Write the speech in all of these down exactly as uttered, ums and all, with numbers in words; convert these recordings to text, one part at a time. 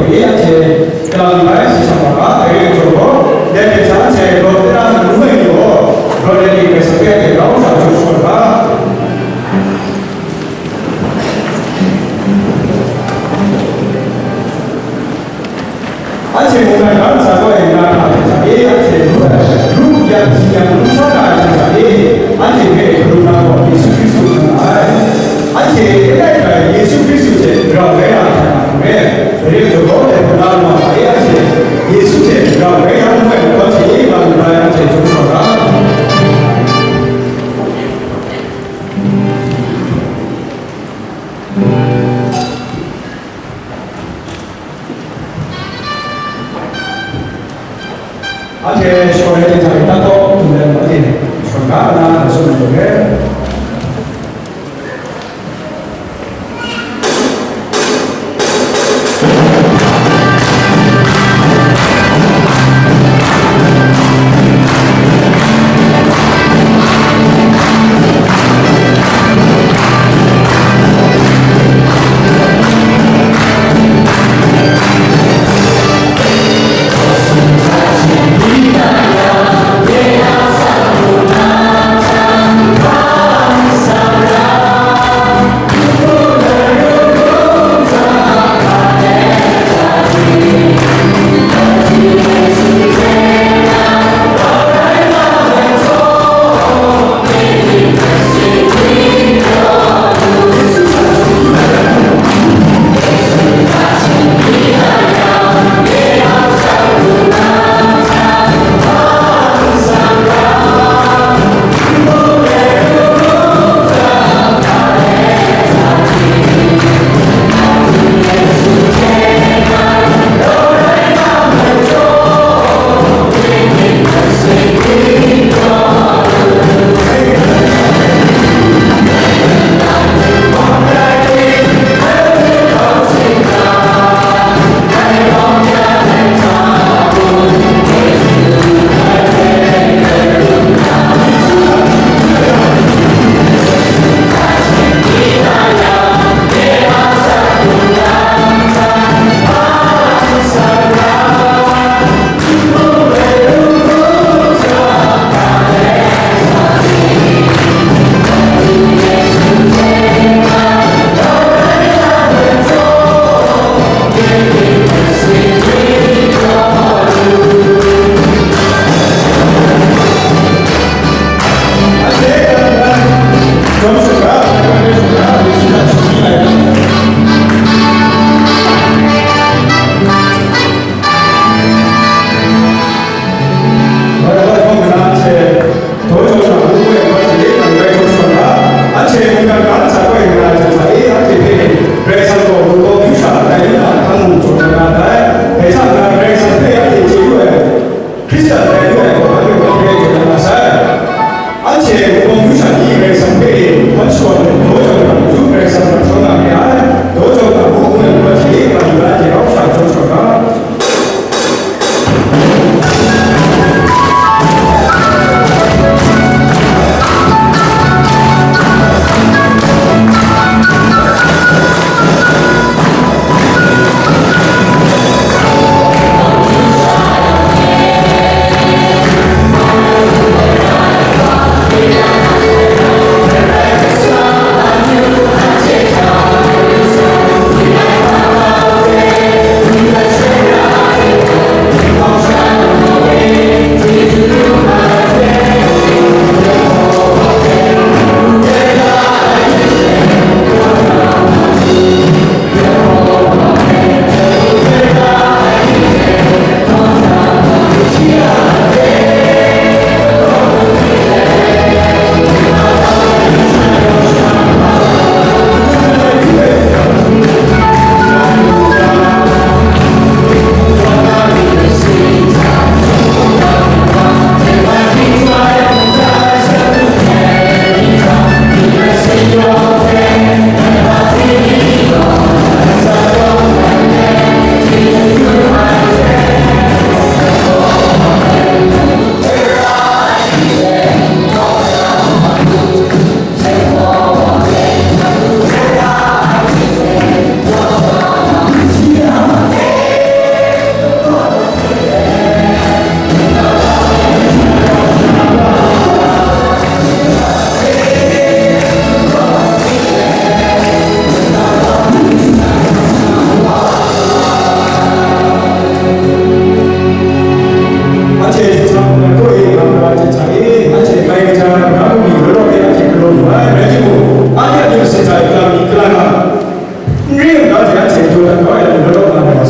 Anhte kalang bai si shang wa ga, dai rai jaw gaw, dai hpe hta anhte rawt na manu ai ni gaw, rawt ai ni hpe sape ai hte grau sha jaw shaw ga. Anhte mung ai ga ntsa gaw ai na hta hte hta e, anhte ru ai, ru yak hpyi yang ru sha na ai hte hta e, anhte hpe hkarum na gaw Yesu Hkristu nga ai. Anhte langai bai Yesu Hkristu hte rau rai na hta na hkrum e. Dai rai jaw gaw, dai hpang na lama hta e anhte Yesu hte rau rai yang n rai ai mahkawn hte e nga lu ai anhte jaw sa ga. Anhte shawng ai hte hta e, tat taw, dum ai lam anhte shawng ga nna, na tsun ai hte maren.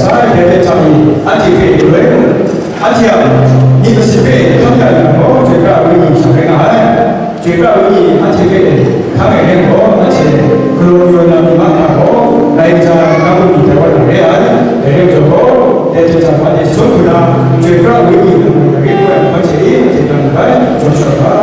Dai hpe hta e, anhte hpe galoi mung, anhte a myit masin hpe hkam ya lu yang gaw, chyoi pra ai wenyi sha rai nga ai. Chyoi pra ai wenyi anhte hpe hkang ai rai gaw, anhte galaw mayu na myi ma hta gaw, lai kaja na wenyi tai wa na re ai. Dai rai majaw gaw, dai hte hta hpa de jahtum hku na, chyoi pra ai wenyi na mayu na re ai, anhte e, anhte na lu ai, jaw shawng ai.